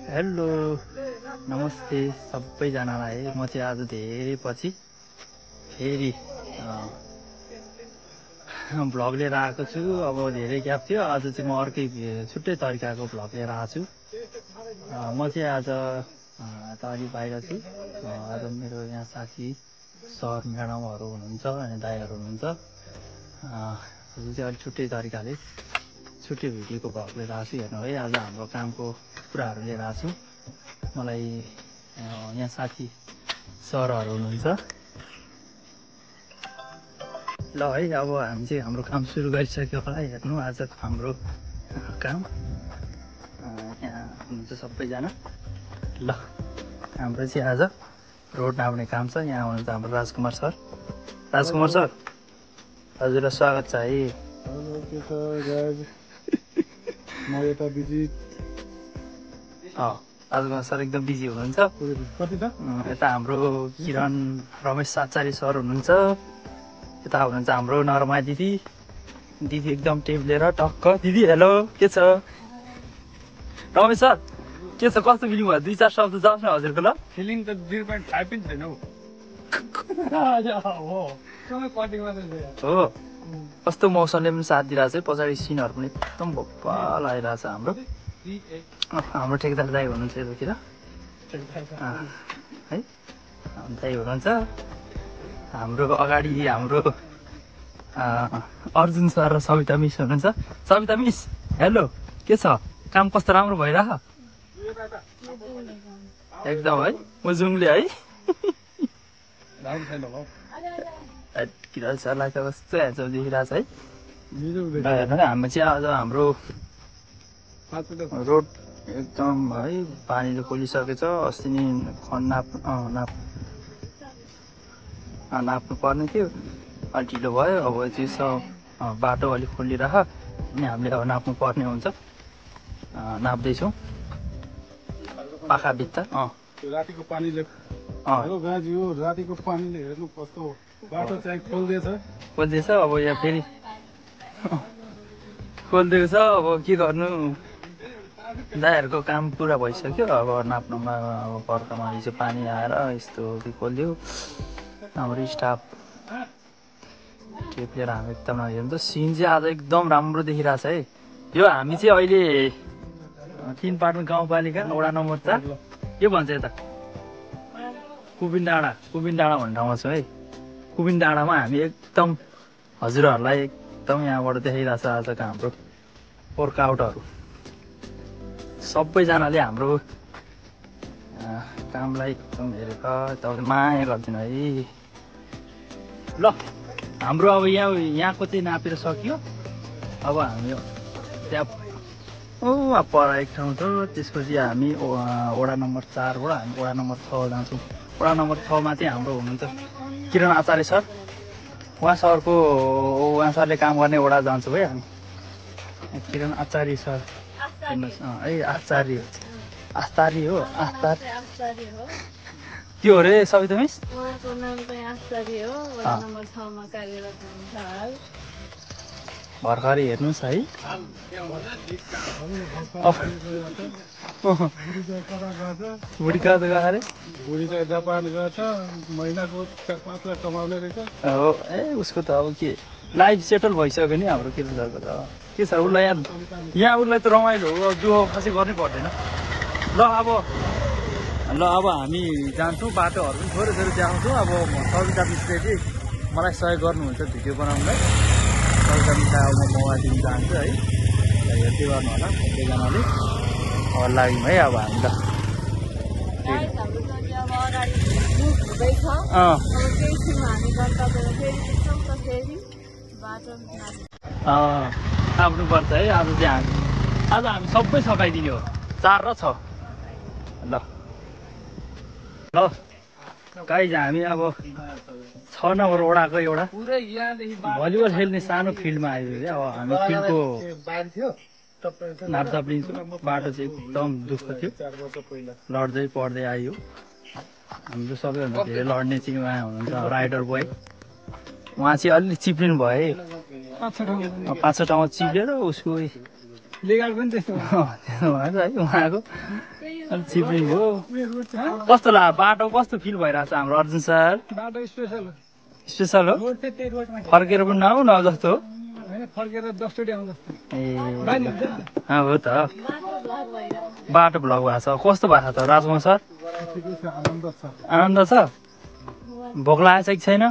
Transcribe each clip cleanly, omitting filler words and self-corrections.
Hello नमस्ते सबैजनालाई। म चाहिँ आज धेरै पछि फेरि भ्लग लिएर आएको छु। अब धेरै ग्याप थियो। आज चाहिँ म अर्कै छुट्टै तरिकाको भ्लग लिएर आएको छु। म चाहिँ आज अलि बाहिर छु। आज मेरो यहाँ साथी सर म्याडमहरू हुनुहुन्छ अनि दाइहरू हुनुहुन्छ। जो चाहिँ अलिक छुट्टै तरिकाले छुट्टै भिडियोको भ्लग लिएर आएको छु। हेर्नु है, आज हाम्रो कामको कुराहरू लिएर आएको छु। मलाई यहाँ साथी सरहरू हुनुहुन्छ। ल है, अब हामी चाहिँ हाम्रो काम सुरु गरिसक्यो होला। हेर्नु आज हाम्रो काम यहाँ हुनुहुन्छ सबैजना। ल हाम्रो चाहिँ आज रोड नाप्ने काम छ। यहाँ हुनुहुन्छ हाम्रो राजकुमार सर। राजकुमार सर, हजुरलाई स्वागत छ है। म यता बिजी। राजकुमार सर एकदम बिजी हुनुहुन्छ। यता हाम्रो किरण रमेश आचार्य सर हुनुहुन्छ। यता हुनुहुन्छ हाम्रो नरमा दिदी। दिदी एकदम टेप लिएर टक्क। दिदी हेलो, के छ? रमेश सर के छ, कस्तो फिलिङ भयो? 2-4 शब्द जाओस् न हजुरको। ल फिलिङ त 0.5 पनि छैन हौ। हो, कस्तो मौसमले पनि साथ दिइरहेको छ है। पछाडि सिनहरू पनि एकदम भोप्पा लगाइरहेको छ। हाम्रो ठेकेदार दाइ हुनुहुन्छ यतातिर है, दाइ हुनुहुन्छ। हाम्रो अगाडि हाम्रो अर्जुन सर र सविता मिस हुनुहुन्छ। सविता मिस हेलो, के छ? काम कस्तो राम्रो भइरह? एकदम है, मुजुङले है। किरण सरलाई त कस्तो हेर्छौ देखिरहेको छ है। हेर्नु हामी चाहिँ आज हाम्रो रोड एकदम है पानीले खोलिसकेछ। अस्ति नि नाप्नु पर्ने थियो, अलिक ढिलो भयो। अब चाहिँ बाटो अलिक खोलिरह अनि हामीले अब नाप्नु पर्ने हुन्छ। नाप्दैछौँ पाखा भित्ता। रातिको पानीले रातिको पानीले हेर्नु कस्तो बाटो चाहिँ खोल्दैछ। अब यहाँ फेरि खोलिदिएको छ। अब के गर्नु, दाइहरूको काम पुरा भइसक्यो। अब नाप्नुमा अब बर्खामा हिजो पानी आएर यस्तो खोलिदियो। हाम्रो स्टाफ टेप लिएर हामी एकदम हेर्नु त सिन चाहिँ आज एकदम राम्रो देखिरहेको छ है। यो हामी चाहिँ अहिले 3 पाटन गाउँपालिका वडा नम्बर 4 के भन्छ यता कुबिन डाँडा भन्ने ठाउँमा छु है। कुबिन डाँडामा हामी एकदम हजुरहरूलाई एकदम यहाँबाट देखाइरहेको छ आजको हाम्रो वर्कआउटहरू। सबैजनाले हाम्रो कामलाई एकदम हेरेर तपाईँले माया गरिदिनु है। ल हाम्रो अब यहाँको चाहिँ नापेर सकियो। अब हामी त्यहाँ पर एक ठाउँ छ, त्यसपछि हामी वडा नम्बर 4 बाट हामी वडा नम्बर 6 जान्छौँ। वडा नम्बर 6 मा चाहिँ हाम्रो हुनुहुन्छ किरण आचार्य सर। उहाँ सरले काम गर्ने वडा जान्छौँ है हामी। किरण आचार्य सर हेर्नुहोस् है, आचार्य हो त्यो हो रे सविता मिस। भर्खरै हेर्नुहोस् है। बुढी कहाँ त गएर बुढी चाहिँ जापान गएको छ। महिनाको 4-5 लाख कमाउने रहेछ। हो ए, उसको त अब के लाइफ सेटल भइसक्यो नि हाम्रो किरण सरको त। के छ उसलाई यहाँ उसलाई त रमाइलो हो, दुःख खासै गर्नै पर्दैन। ल अब हामी जान्छौँ। बाटोहरू पनि थोरै देखाउँछौँ। अब सविता मिसले चाहिँ मलाई सहयोग गर्नुहुन्छ भिडियो बनाउनुलाई। सविता मिसलाई अब म मोबाइल दिन चाहन्छु है। हेर्दै गर्नु होला सबैजनाले। अब लाग्यौँ है अब हामी त। नाप्नुपर्छ है। आज हामी सबै सकाइदिने हो, 4 र 6। ल गाइज हामी अब 6 नम्बर वडाको एउटा भलिबल खेल्ने सानो फिल्डमा आइयो क्या। अब हामी फिल्डको नापजाप लिन्छौँ। बाटो चाहिँ एकदम दुःख थियो, लड्दै पढ्दै आइयो। हाम्रो सबैभन्दा धेरै लड्ने चाहिँ उहाँ हुनुहुन्छ राइडर बोय। उहाँ चाहिँ अलिक चिप्लिनु भयो है। 5-6 ठाउँमा चिप्लेर उसको लिगल पनि त्यस्तो त्यसो भएछ है उहाँको अलिक चिप्लिङ भयो कस्तो लाग्यो बाटो कस्तो फिल भइरहेको छ हाम्रो अर्जुन सर बाटो स्पेसल स्पेसल हो रोड चाहिँ त्यही रोडमा फर्केर पनि नआउ जस्तो हो होइन फर्केर 10 चोटि आउँछ ए हो त बाटो भ्लग भएको छ कस्तो भएको छ त राजकुमार सर आनन्द छ आनन्द छ भोक लागेको छैन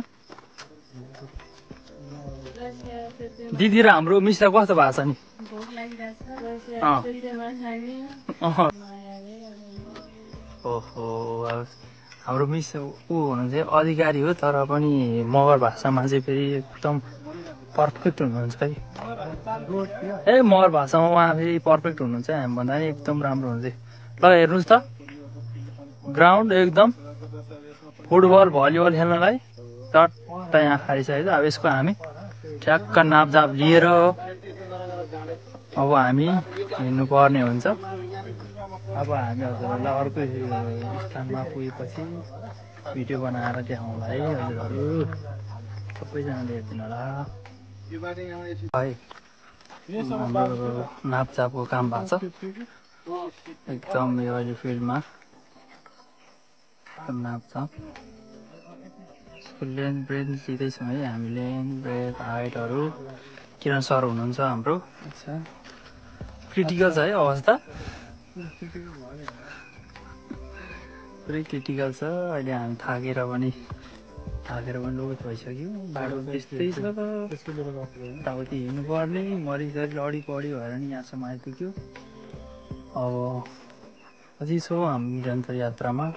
दिदी र हाम्रो मिस्टर कस्तो भएको छ नि ओहो हाम्रो मिस ऊ हुनुहुन्छ अधिकारी हो तर पनि मगर भाषामा चाहिँ फेरि एकदम पर्फेक्ट हुनुहुन्छ है ए मगर भाषामा उहाँ फेरि पर्फेक्ट हुनुहुन्छ हामीभन्दा नि एकदम राम्रो हुन्छ ल हेर्नुहोस् त ग्राउन्ड एकदम फुटबल भलिबल खेल्नलाई टट्ट यहाँ खाइसकेको छ अब यसको हामी ठ्याक्क नापजाप लिएर अब हामी हिँड्नु पर्ने हुन्छ अब हामी हजुरहरूलाई अर्को स्थानमा पुगेपछि भिडियो बनाएर देखाउँला है हजुरहरू सबैजनाले हेरिदिनु होला है हाम्रो नापचापको काम भएको छ एकदम यो अहिले फिल्डमा नापचाप लेन्थ ब्रेथ लिँदैछौँ है हामी लेन्थ ब्रेथ हाइटहरू किरण सर हुनुहुन्छ हाम्रो अच्छा क्रिटिकल छ है अवस्था पुरै क्रिटिकल छ अहिले हामी थाकेर पनि लोड भइसक्यो बाटो त्यस्तै छ यताउति हिँड्नु पर्ने मरिसरी लडी पढी भएर नि यहाँसम्म आइपुग्यो अब अझै छौँ हामी निरन्तर यात्रामा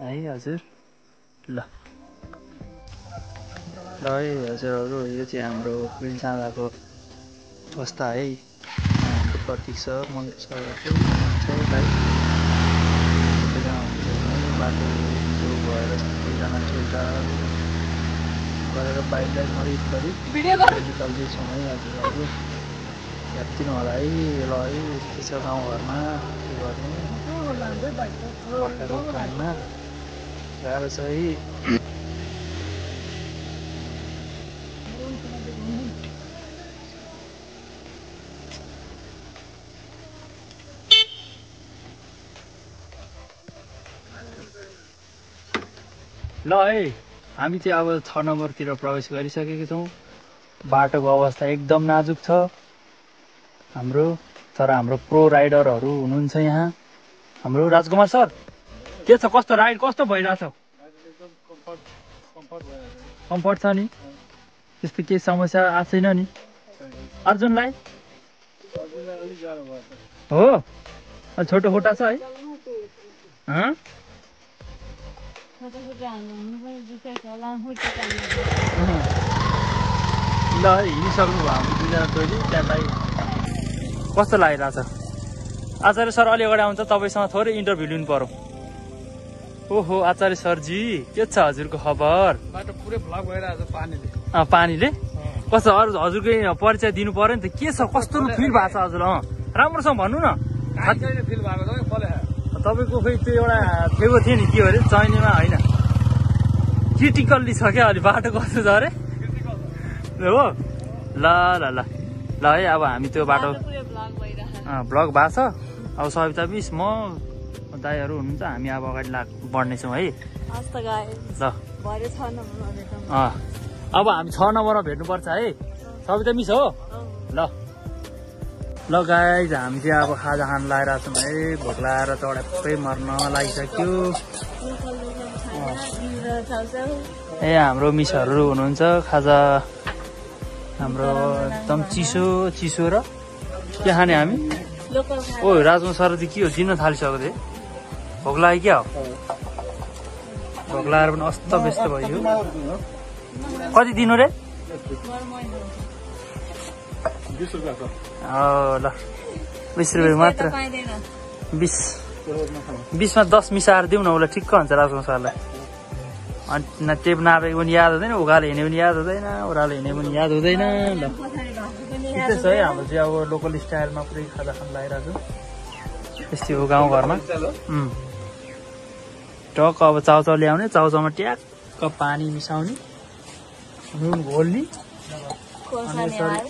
है हजुर ल है हजुरहरू यो चाहिँ हाम्रो फिल्ड जाँदाको अवस्था है हाम्रो प्रतीक छ मन्दिर सरको बाटो भएर सबैजना एउटा गरेर बाइकलाई मरिपरि निकाल्दैछौँ है हजुरहरू हेरिदिनु होला है ल है यस्तै छ गाउँघरमा के गर्ने बर्खाको टाइममा गाह्रो छ है ल है हामी चाहिँ अब 6 नम्बरतिर प्रवेश गरिसकेका छौँ बाटोको अवस्था एकदम नाजुक छ हाम्रो तर हाम्रो प्रो राइडरहरू हुनुहुन्छ यहाँ हाम्रो राजकुमार सर के छ कस्तो राइड कस्तो भइरहेछ कम्फर्ट छ नि त्यस्तो केही समस्या आएको छैन नि अर्जुनलाई हो छोटो खुट्टा छ है ल हिँडिसक्नु भयो हाम्रो दुईजना टोली त्यहाँलाई कस्तो लागिरहेछ आचार्य सर अलि अगाडि आउँछ तपाईँसँग थोरै इन्टरभ्यू लिनु पर्यो ओहो आचार्य सरजी के छ हजुरको खबर बाटो पुरै ब्लक भइरहेको छ पानीले पानीले कस्तो अरू हजुरकै परिचय दिनु पर्यो नि त के छ कस्तो फिल भएको छ हजुर राम्रोसँग भन्नु न फिल भएको तपाईँको खोइ त्यो एउटा थेगो थियो नि के हो अरे चैनीमा होइन क्रिटिकल्ली छ क्या अलि बाटो कस्तो छ अरे हो ल ल ल ल है अब हामी त्यो बाटो ब्लक भएको छ अब सविता मिस म दाइहरू हुनुहुन्छ हामी अब अगाडि बढ्नेछौँ है ल अब हामी 6 नम्बरमा भेट्नुपर्छ है सविता मिस हो ल गाइज हामी चाहिँ अब खाजा खान लगाइरहेको छौँ है भोक लगाएर चढाइ मर्न लागिसक्यो ए हाम्रो मिसहरू हुनुहुन्छ खाजा हाम्रो एकदम चिसो र के खाने हामी ओ राजकुमार सर चाहिँ के हो चिन्न थालिसकेको थिएँ भोक लाग्यो क्या हो भोक लगाएर पनि अस्त व्यस्त भयो कति दिनु रे 20 रुपियाँ ल 20 रुपियाँ मात्र 20मा 10 मिसाएर दिउँ न उसलाई ठिक्क हुन्छ राजकुमार सरलाई अनि टेप नापेको पनि याद हुँदैन उकालो हिँड्ने पनि याद हुँदैन ओह्रालो हिँड्ने पनि याद हुँदैन ल त्यस्तै छ है हाम्रो चाहिँ अब लोकल स्टाइलमा पुरै खाजा खान लगाइरहेको छु यस्तै हो गाउँघरमा टक्क अब चाउचाउ ल्याउने चाउचाउमा ट्याक्क पानी मिसाउने नुन घोल्ने अनि यसरी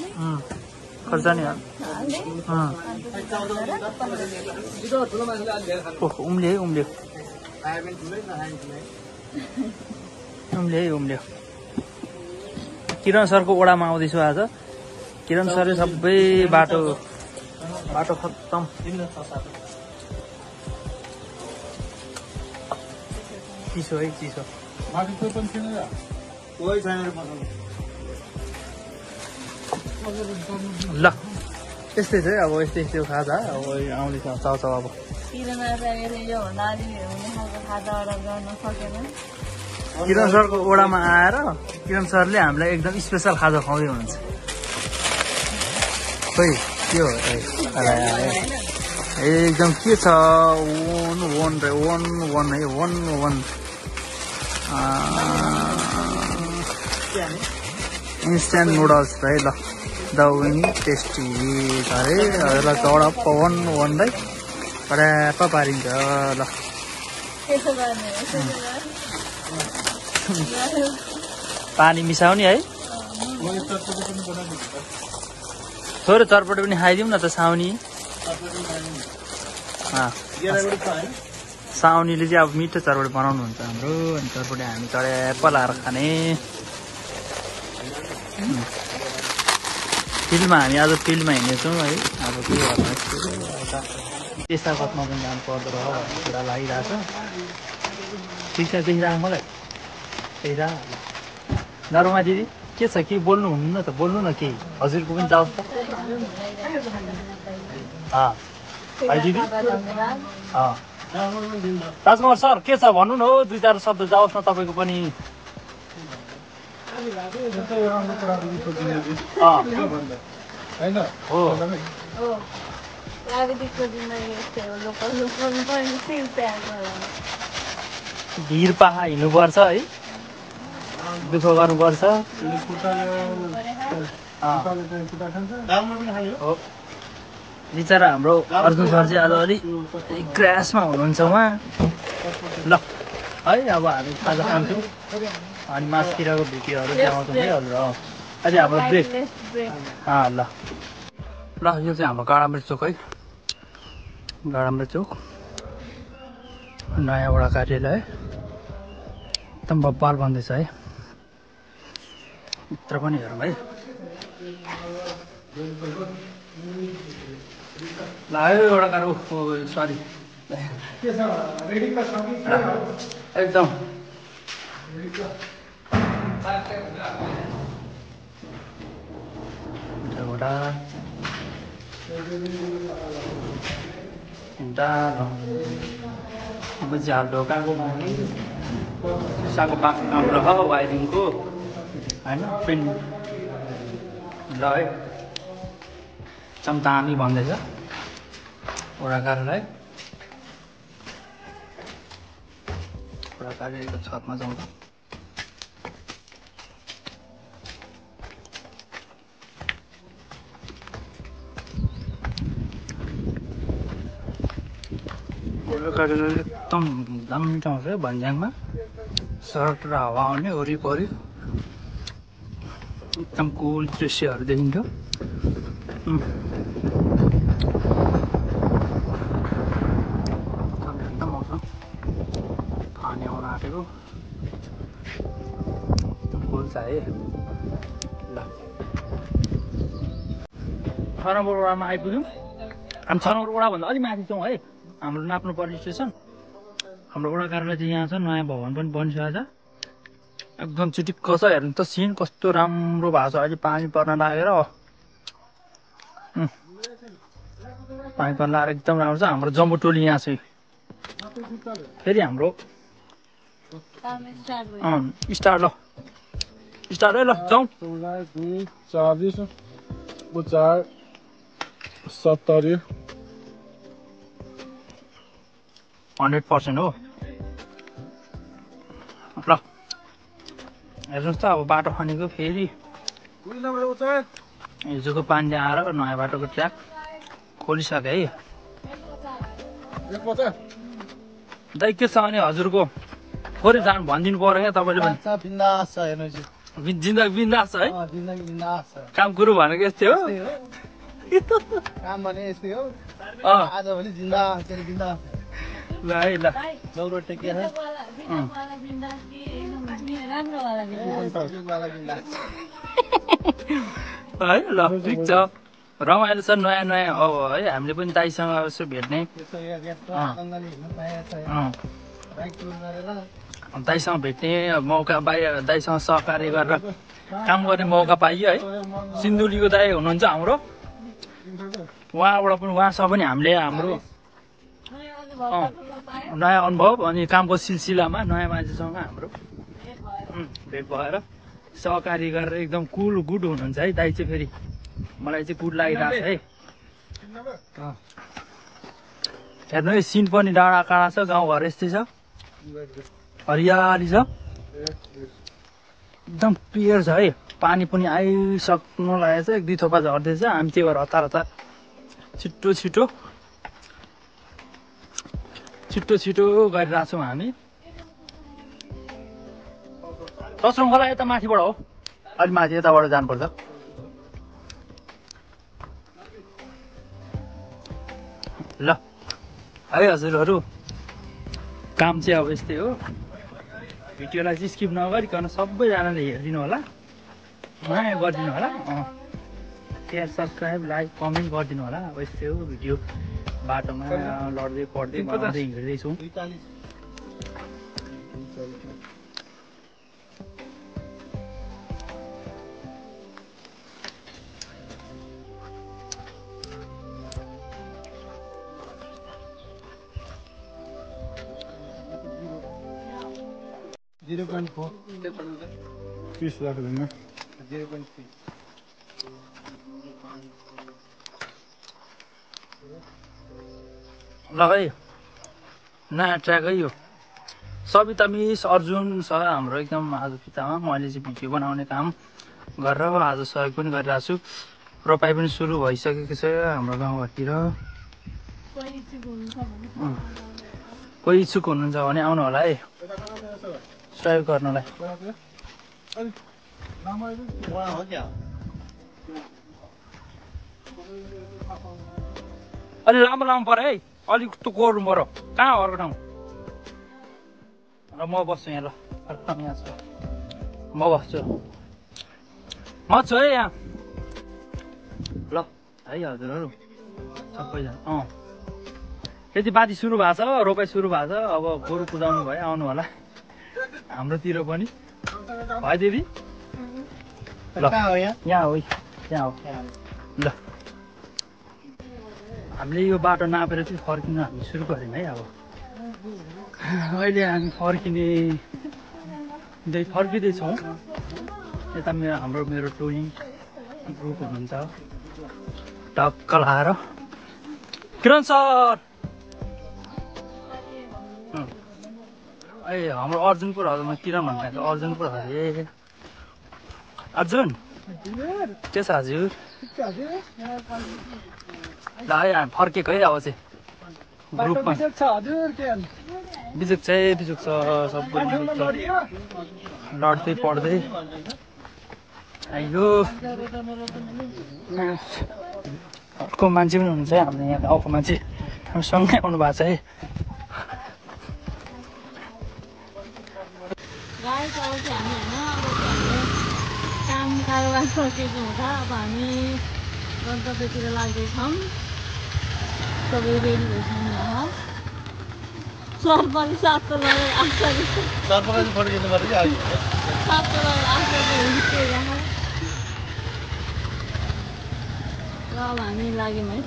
खोर्सानी उम्लियो उम्लियो उम्लियो उम्लियो किरण सरको ओडामा आउँदैछु आज किरण सरले सबै बाटो खत्तम चिसो है चिसो ल यस्तै छ अब यस्तै खाजा अब आउँदैछ चाउचाउ अब किरण सरको ओडामा आएर किरण सरले हामीलाई एकदम स्पेसल खाजा खुवाउँदै हुनुहुन्छ खोइ के हो एकदम के छ वन इन्स्ट्यान्ट नुडल्स है ल दाउनी टेस्टी अरे यसलाई चौडप्प वनलाई पड्याप्प पारिन्छ ल पानी मिसाउने है थोरै चटपटे पनि खाइदिउँ न त साउनी साउनीले चाहिँ अब मिठो चटपटे बनाउनुहुन्छ हाम्रो अनि चटपटे हामी चड्याप्प लाएर खाने फिल्डमा हामी आज फिल्डमा हिँड्नेछौँ है अब के गर्नु त्यस्ता कतमा पनि जानु पर्दो रह भन्ने कुरा लागिरहेछ ठिक छ देखिरहेको मलाई देखिरहेको नरमा दिदी के छ के बोल्नु हुन्न त बोल्नु न केही हजुरको पनि जाओस् त दिदी राजकुमार सर के छ भन्नु न हो 2-4 शब्द जाओस् न तपाईँको पनि भिर पाहा हिँड्नुपर्छ है दुःख गर्नुपर्छ बिचरा हाम्रो अर्जुन सर चाहिँ आज अलिक क्रासमा हुनुहुन्छ उहाँ ल है अब हामी खाजा खान्छौँ अनि मासतिरको भिडियोहरू देखाउँछौँ है हजुर अहिले हाम्रो ब्रेक ल ल यो चाहिँ हाम्रो गाडामृत चोक है गाडामृत चोक नयाँ वडा कार्यालय एकदम बब्बाल बन्दैछ है भित्र पनि हेरौँ है ल एउटा कार सरी एकदम ढोकाको सिसाको बाँको काम रह वायरिङको होइन प्रिन्ट ल है एकदम दामी भन्दैछ वडा कार्यालय वडा कार्यालयको छतमा जाउँ वडा कार्यालय एकदम दामी ठाउँ छ भन्ज्याङमा सडक र हावा आउने वरिपरि एकदम कुल दृश्यहरू देखिन्थ्यो एकदम मौसम पानी आउन आँटेको कुल छ है ल 6 नम्बर वडामा आइपुग्यौँ हामी 6 नम्बर वडाभन्दा अलिक माथि छौँ है हाम्रो नाप्नु पर्ने स्टेसन हाम्रो वडा कार्यालय चाहिँ यहाँ छ नयाँ भवन पनि बनिसकेको छ एकदम चिटिक्क छ हेर्नु त सिन कस्तो राम्रो भएको छ अहिले पानी पर्न लागेर पानी पर्न लागेर एकदम राम्रो छ हाम्रो जम्बो टोली यहाँ छ फेरि हाम्रो स्टार्ट ल स्टार्ट है ल जाउँ 70 100% हो ल हेर्नुहोस् त अब बाटो खनेको फेरि हिजोको पानी आएर नयाँ बाटोको ट्र्याक खोलिसक्यो है दाइ के छ भने हजुरको थोरै जानु भनिदिनु पर्यो क्या तपाईँले पनि जिन्दगी बिन्दास छ है काम कुरो भनेको यस्तै हो काम भने यस्तै हो अँ आज भने जिन्दा फेरि जिन्दा ल है ल दौरो टेकिएर है ल ठिक छ रमाइलो छ नयाँ नयाँ अब है हामीले पनि दाइसँग यसो भेट्ने दाइसँग भेट्ने मौका बाहिर दाइसँग सहकार्य गरेर काम गर्ने मौका पाइयो है सिन्धुलीको दाइ हुनुहुन्छ हाम्रो उहाँबाट पनि उहाँसँग पनि हामीले हाम्रो नयाँ अनुभव अनि कामको सिलसिलामा नयाँ मान्छेसँग हाम्रो भेट भएर सहकारी गरेर एकदम कुल गुड हुनुहुन्छ है दाइ चाहिँ फेरि मलाई चाहिँ गुड लागिरहेको छ है हेर्नु है सिन पनि डाँडा काँडा छ गाउँघर यस्तै छ हरियाली छ एकदम क्लियर छ है पानी पनि आइसक्नु लागेको छ एक दुई थोपा झर्दैछ हामी त्यही भएर हतार हतार छिटो छिटो गरिरहेको छौँ हामी दसौँ खोला यता माथिबाट हो अलिक माथि यताबाट जानुपर्छ ल है हजुरहरू काम चाहिँ अब यस्तै हो भिडियोलाई चाहिँ स्किप नगरिकन सबैजनाले हेरिदिनु होला माया गरिदिनु होला सेयर सब्सक्राइब लाइक कमेन्ट गरिदिनु होला अब यस्तै हो भिडियो बाटोमा लड्दै पढ्दै बनाउँदै हिँड्दैछौँ पिस राख्दैन 0.3 ल है नयाँ ट्र्याक है यो सबिता मिस अर्जुन सर हाम्रो एकदम आज पितामा मैले चाहिँ भिडियो बनाउने काम गरेर आज सहयोग पनि गरिरहेको छु रोपाइ पनि सुरु भइसकेको छ हाम्रो गाउँघरतिर कोही इच्छुक हुनुहुन्छ भने आउनु होला है सहयोग गर्नलाई अलि लामो लामो पऱ्यो है अलिक त गोर्नु पऱ्यो कहाँ अर्को ठाउँ र म बस्छु यहाँ ल अर्को ठाउँ यहाँ छु म बस्छु म छु है यहाँ ल है हजुरहरू सबैजना खेती बाती सुरु भएको छ रोपाइ सुरु भएको छ अब गोरु कुदाउनु भयो आउनु होला हाम्रोतिर पनि है दिदी ल यहाँ हो त्यहाँ हो ल हामीले यो बाटो नापेर चाहिँ फर्किन हामी सुरु गऱ्यौँ है अब अहिले हामी फर्किँदैछौँ यता मेरो टोइङ ग्रुप हुनुहुन्छ टक्क लाएर किरण सर ए हाम्रो अर्जुनपुर हजुरमा किरण भन्नु अर्जुनपुर हरे अर्जुन के छ हजुर ल है हामी फर्केको है अब चाहिँ ग्रुपमा बिजुक छ सबै लड्दै पढ्दै आइयो अर्को मान्छे पनि हुनुहुन्छ है हाम्रो यहाँ गाउँको मान्छे हामी सँगै आउनु भएको छ है काम कारोबार सकेको हुँदा अब हामी गन्तव्यतिर लाग्दैछौँ सबै रेडी भइसक्नु होला सर पनि सातो लगेर आसरी फर्किनु पर्यो कि सातो लगेर आसरी हुन्छ र अब हामी लाग्यौँ है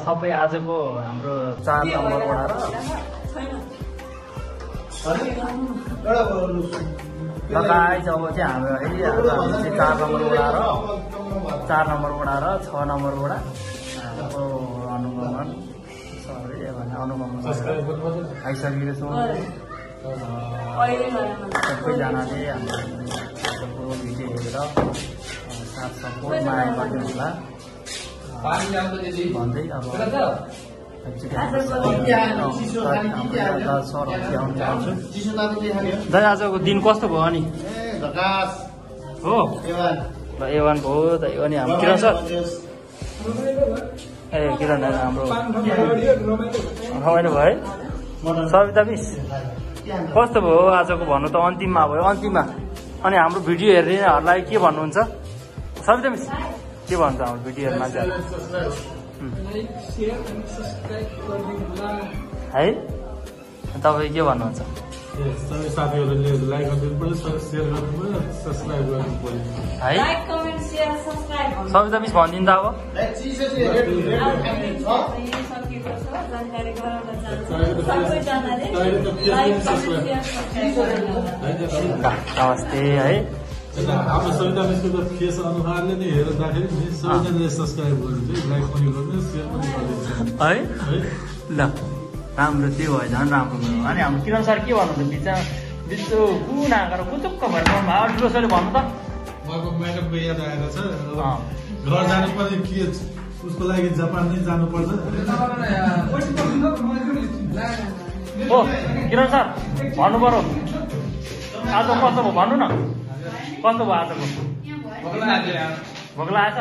सबै आजको हाम्रो 4 नम्बर वडा र लगाइज अब चाहिँ हाम्रो है हामी चाहिँ 4 नम्बर वडा र 6 नम्बर वडा हाम्रो अनुगमन अनुगमन आइसकेको छौँ सबैजनाले हाम्रो भिडियो हेरेर साथ सपोर्ट माया गरिदिनु होला भन्दै अब दाइ आजको दिन कस्तो भयो अनि हो ल A1 भयो त अनि हाम्रो किरण सर ए किरण हाम्रो रमाइलो भयो है सविता मिस कस्तो भयो आजको भन्नु त अन्तिममा भयो अन्तिममा अनि हाम्रो भिडियो हेर्नेहरूलाई के भन्नुहुन्छ सविता मिस के भन्छ हाम्रो भिडियो हेर्ने मान्छेहरू है तपाईँ के भन्नुहुन्छ सबै साथीहरूले लाइक गरिदिनु पर्यो सेयर गर्नु पर्यो सब्सक्राइब गर्नु पर्यो है like comment share subscribe Savita miss भनिदिनु त अब सकेको छ जानकारी गराउन चाहन्छु सबैजनाले लाइक कमेन्ट सेयर सब्स्क्राइब गर्नु नमस्ते है हाम्रो सविता मिसको त फेस अनुहारले नै हेर्दाखेरि नि सबैजनाले सब्सक्राइब गर्नु लाइक पनि गर्नु सेयर पनि गर्नु है ल राम्रो त्यो भयो झन् राम्रो भयो अनि हाम्रो किरण सर के भन्नुहुन्छ बिचो गुण आएर कुचुक्क भएर ठुलो सरले भन्नु त उहाँको म्याडमको याद आएर छ घर जानु पर्ने के उसको लागि जापान नै जानु पर्छ ओ किरण सर भन्नु पर्यो आज कस्तो भयो भन्नु न कस्तो भयो आजको भोक लागेछ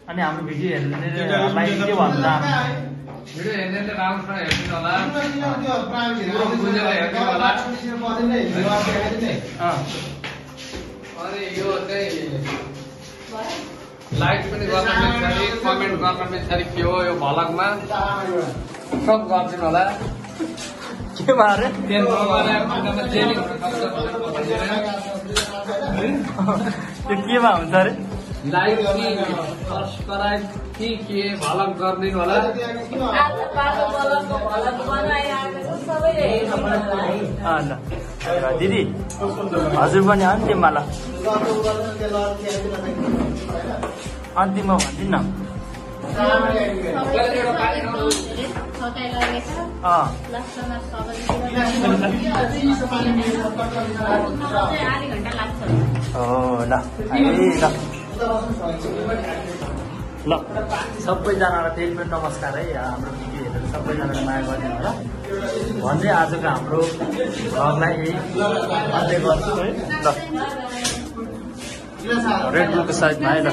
अनि हाम्रो भिडियो हेर्नेलाई के भन्नु चाहनुहुन्छ भिडियो हेर्नेले राम्रोसँग हेर्नु होला बुझेर हेर्नु होला अनि यो चाहिँ लाइक पनि गर्न बित्छारी कमेन्ट गर्न बित्छारी के हो यो भ्लगमा सब गरिदिनु होला के भयो त्यो केमा हुन्छ अरे लाइक कि सब्सक्राइब के भ्लग गरिदिनु होला आज पालो बलको भलक बनाइआएको छ सबैले हेर्नु होला है ल दिदी हजुर पनि अन्तिममा ल अन्तिममा भनिदिनु न थकाइ लागेछ लास्टमा आधी घन्टा लाग्छ हो ल ल सबैजनालाई फेरि पनि नमस्कार है हाम्रो भिडियो हेरेर सबैजनाले माया गरिदिनु होला भन्दै आजको हाम्रो भ्लगलाई अन्त्य गर्छु है ल रेड बुलको साइडमा है ल